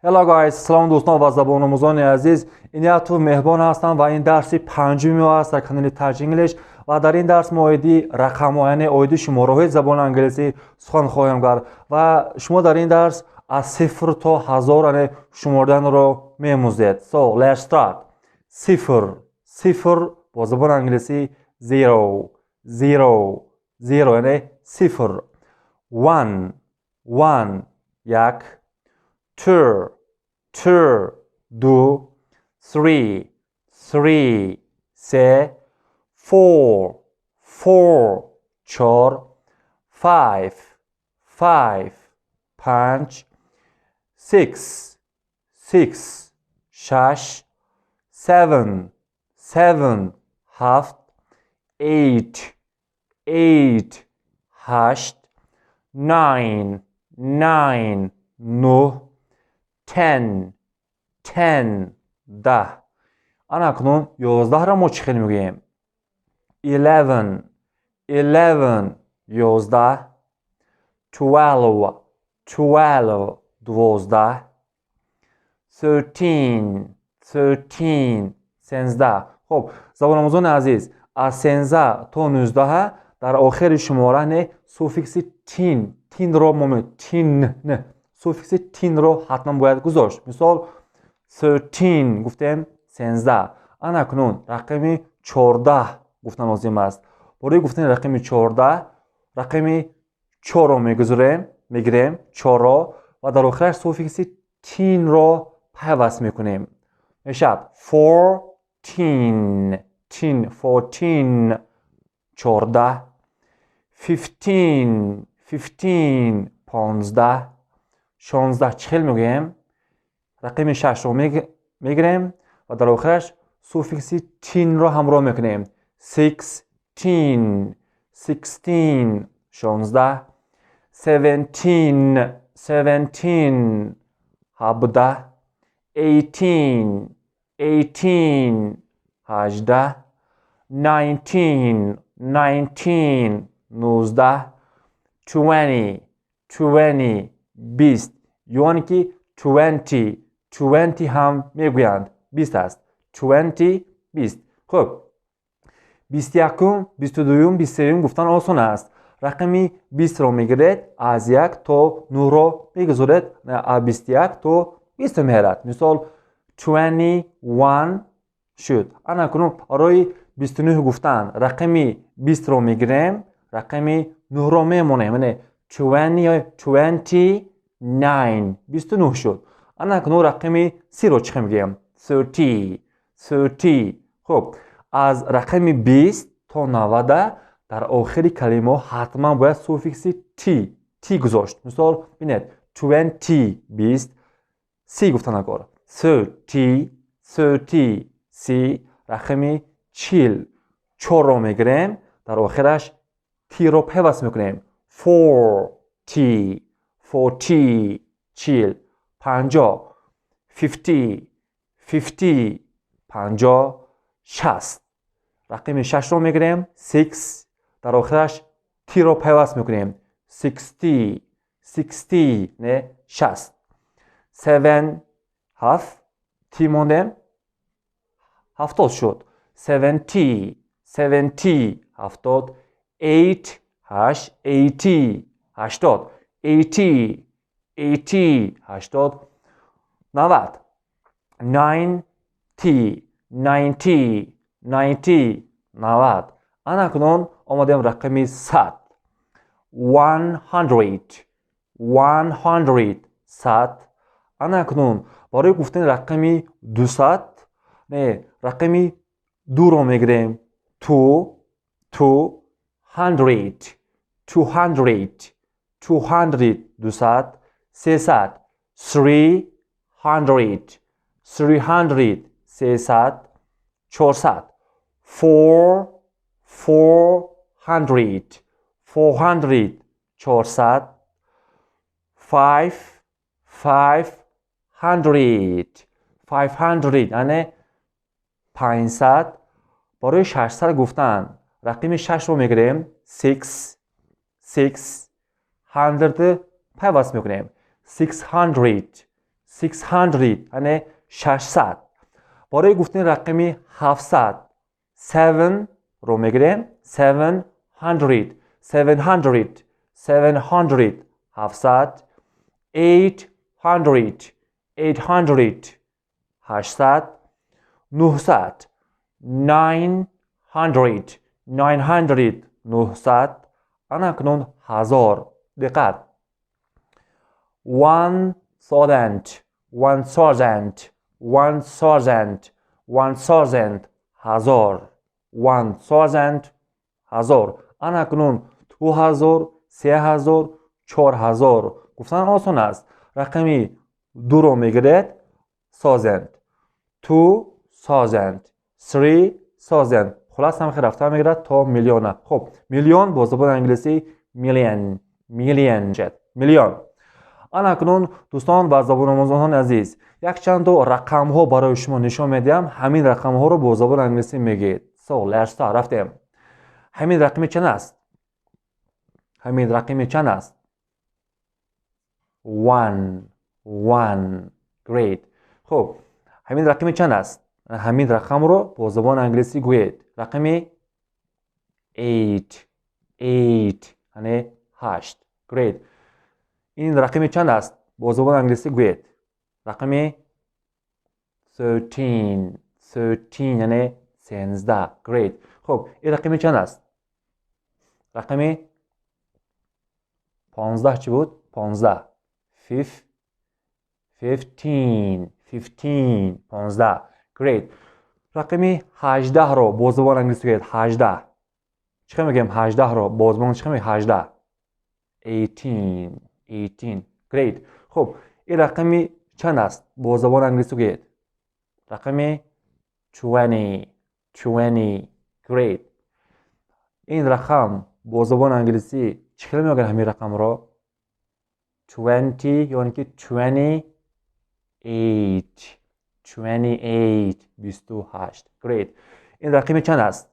Hello guys, салом дӯстон ва забономӯзони азиз. Иниятов меҳбон ҳастам ва ин дарси панҷуми мо аст дар канали Taj English ва дар ин дарс мо оиди рақамҳо, яъне оиди шумораҳои забони англисӣ сухан хоҳем кард ва шумо дар ин дарс аз 0 то 1000, яъне шуморданро меомӯзед. So let's start. 0, 0 бо забони англисӣ zero, zero, zero, яъне 0. One, one, як. Two, two, ду. Three, three, се. Four, four, чор. Five, five, панҷ. Six, six, шаш. Seven, seven, ҳафт. Eight, eight, ҳашт. Nine, nine, нӯҳ. Ten, ten, 10. Ана акнун 11-ро мо чӣ хел мегӯем? 11, 11, 11. 12, 12, 12. 13, 13, 13. Хуб, забономӯзони азиз, аз 13 то 19 дар охири шумора не суффикси teen, teen ро мо teen, суффикси teen ро ҳатман бояд гузошт. Мисол, 13 гуфтем, 13. Ана акнун рақами 14 гуфтан лозим аст. Барои гуфтани рақами 14 рақами чорро мегузорем, мегирем чорро ва дар охираш суффикси teen ро пайваст мекунем. Мешавад 14, teen, 14, 14. 15, 15, 15. 16 чӣ хел мегӯем? Рақами шашро мегирем ва дар охираш суффикси teen ро ҳамроҳ мекунем. 16, 16, 16. 17, 17, 17. 18, 18, 18. 19, 19, 19. 20, 20, 20, ё ки 20, 20 ҳам мегӯянд, 20 аст. 20, 20. Хуб, 21-ум, 22-юм, 23-юм гуфтан осон аст. Рақами 20-ро мегиред, аз як то нӯҳро мегузоред, аз 21 то 20 меҳрад. Мисол, 21 шуд. Ана акнун барои 29 гуфтан рақами 20-ро мегирем, рақами нӯҳро мемонем, яъне 20 ё 29, 29 шуд. Ана акнун рақами 30-ро чӣ хел мегӯем? 30, 30. Хуб, аз рақами 20 то 90 дар охири калимаҳо ҳатман бояд суффикси ty, ty гузошт. Мисол, бинед: 20, 20, си гуфта накор. 30, 30, 30. Рақами 40, чорро мегирем, дар охираш ty ро пайваст мекунем. 40, 40, 40. 50, 50, 50, 50. 60, рақами шашро мегирем, six, дар охираш ty ро пайваст мекунем. 60, 60, не 60. Seven, ҳафт, ty мондем, 70 шуд. 70, 70, 70. 8, ҳашт, 80, 80. 80, 80, 80. 90, 90, 90, 90, 90. Ана акнун омадем рақами 100. 100, 100, 100. Ана акнун барои гуфтани рақами 200 не рақами дуро мегирем. Two, 200, 200, 200, 200. 300, 300, 300, 300. 400, 400, 400, 400. Five, 500, 500, яъне 500. Барои 600 гуфтан рақами шашро мегирем, six, six, hundred пайваст мекунем. 600. 600, яъне 600. Барои гуфтани рақами 700 seven ро мегирем. 700, 700, 700, 700. 800, 800, 800. 900, 900, 900, 900. Ана акнун 1000. Диққат: 1000, 1000, 1000, 1000, 1000, 1000, 1000. Ана акнун 2000, 3000, 4000 гуфтан осон аст. Рақами дуро мегиред, thousand, 2000, 3000. Хулас, ҳам хел рафта мегирад то миллиона. Хуб, миллион бо забони англисӣ million, million, миллион. Ана акнун, дӯстон ва забономӯзони азиз, якчанду рақамҳо барои шумо нишон медиҳам. Ҳамин рақамҳоро бо забони англисӣ мегӯед. So let's start. Рафтем. Ҳамин рақами чанд аст? Ҳамин рақами чанд аст? One, one. Great. Хуб, ҳамин рақами чанд аст? Ҳамин рақамро бо забони англисӣ гӯед. Рақами 8, 8, яъне 8. Great. Ин рақами чанд аст? Бо забони англисӣ гӯед. Рақами 13, 13, яъне 13. Great. Хуб, ин рақами чанд аст? Рақами 15 чӣ буд? 15, 15, 15, 15. Great. Рақами 18-ро бо забони англисӣ гӯед. 18 чӣ хел мегӯем? 18-ро бо забон чӣ хел мегӯем? 18, 18, 18. Great. Хуб, ин рақами чанд аст? Бо забони англисӣ гӯед. Рақами 20, 20. Great. Ин рақам бо забони англисӣ чӣ хел мегӯяд ҳамин рақамро? 20 ё ин ки 28, 28, 28. Great. Ин рақами чанд аст?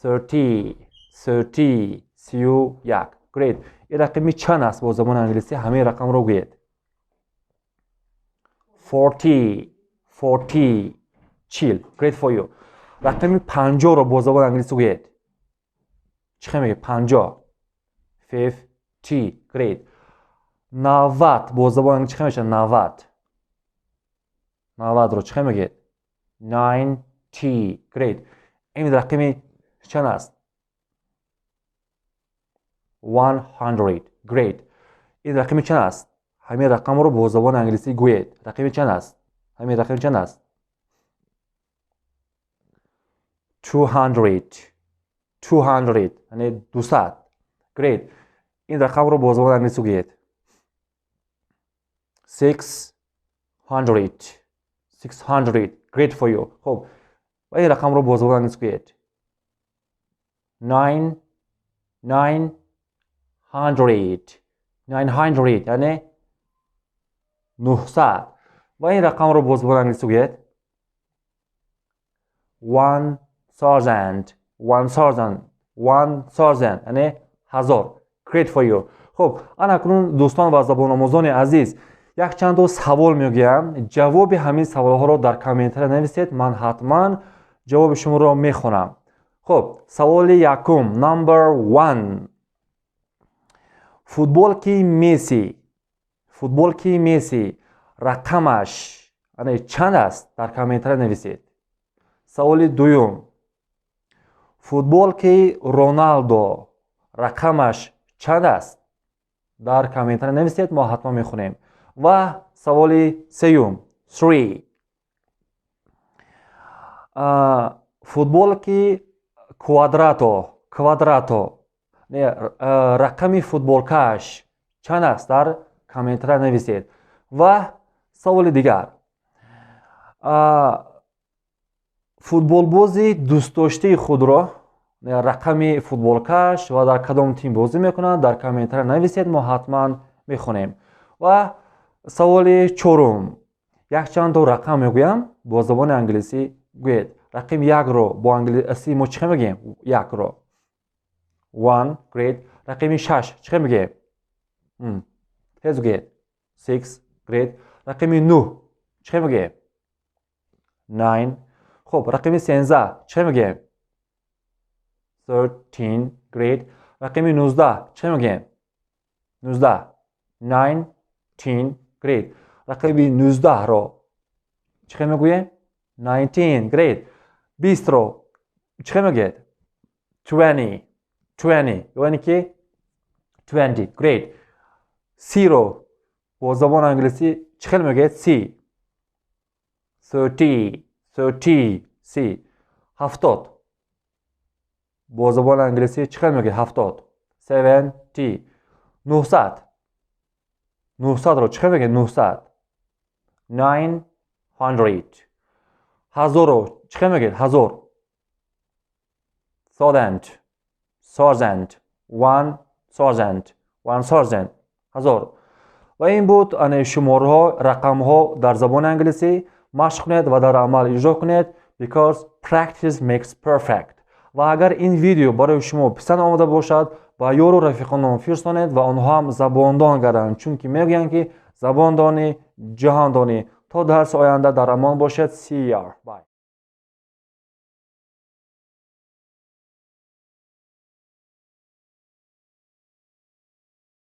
30, 30, 31. Great. Ин рақами чанд аст? Бо забони англисӣ ҳамин рақамро гӯед. 40, 40, 40. Great for you. Рақами 50-ро бо забони англисӣ гӯед. Чӣ хел мегӯед 50? 50. Great. 90 бо забони англисӣ чӣ хел мешавад? 90, 90-ро чӣ хел мегӯед? 90. Great. Ин рақами чанд аст? 100. Great. Ин рақами чанд аст? Ҳамин рақамро бо забони англисӣ гӯед. Рақами чанд аст? Ҳамин рақами чанд аст? 200, 200, яъне 200. Great. Ин рақамро бо забони англисӣ гӯед. 600, 600. Great for you. Хуб, ва ин рақамро бо забони англисӣ гӯед. 900, 900, яъне 900. Ва ин рақамро бо забони англисӣ гӯед. 1000, 1000, 1000, яъне 1000. Great for you. Хуб, ана акнун, дӯстон ва забономӯзони азиз, якчанду савол мегӯям. Ҷавоби ҳамин саволҳоро дар комментария нависед, ман ҳатман ҷавоби шуморо мехонам. Хуб, саволи якум, number one: футболки Месси, футболки Месси рақамаш чанд аст? Дар комментария нависед. Саволи дуюм: футболки Роналдо рақамаш чанд аст? Дар комментария нависед, мо ҳатман мехонем. Ва саволи сеюм, three: футболки Квадрадо, Квадрадо рақами футболкааш чанд аст? Дар комментария нависед. Ва саволи дигар: футболбози дӯстдоштаи худро, рақами футболкааш ва дар кадом тим бозӣ мекунад, дар комментария нависед, мо ҳатман мехонем. Ва саволи чорум: якчанду рақам мегӯям, бо забони англисӣ гӯед. Рақами якро бо англисӣ мо чӣ хел мегӯем? Якро one. Great. Рақами шаш чӣ хел мегӯем? Тез гӯед. Six. Great. Рақами нӯҳ чӣ хел мегӯем? Nine. Хуб, рақами 13 чӣ хел мегӯем? 13. Great. Рақами 19 чӣ хел мегӯем? 19. 19. Great. Рақами 19-ро чӣ хел мегӯем? 19. Great. 20-ро чӣ хел мегӯед? 20. 20 яъне ки 20. Great. 30-ро бо забони англисӣ чӣ хел мегӯед? 30. 30. 30. 30. 70 бо забони англисӣ чӣ хел мегӯед? 70. 70. 900. 900-ро чӣ хел мегӯед? 900. 900. 1000-ро чӣ хел мегӯед? 1000. Thousand. Thousand. 1000. 1000. 1000. Ва ин буд ане шуморҳо, рақамҳо дар забони англисӣ. Машқ кунед ва дар амал иҷро кунед, because practice makes perfect. Ва агар ин видео барои шумо писанд омада бошад, ба ёру рафиқонон фирстонед ва онҳо ҳам забондон гарданд, чунки мегӯянд, ки забондонӣ, ҷаҳондонӣ. То дарси оянда дар амон бошед. See ya. Bye.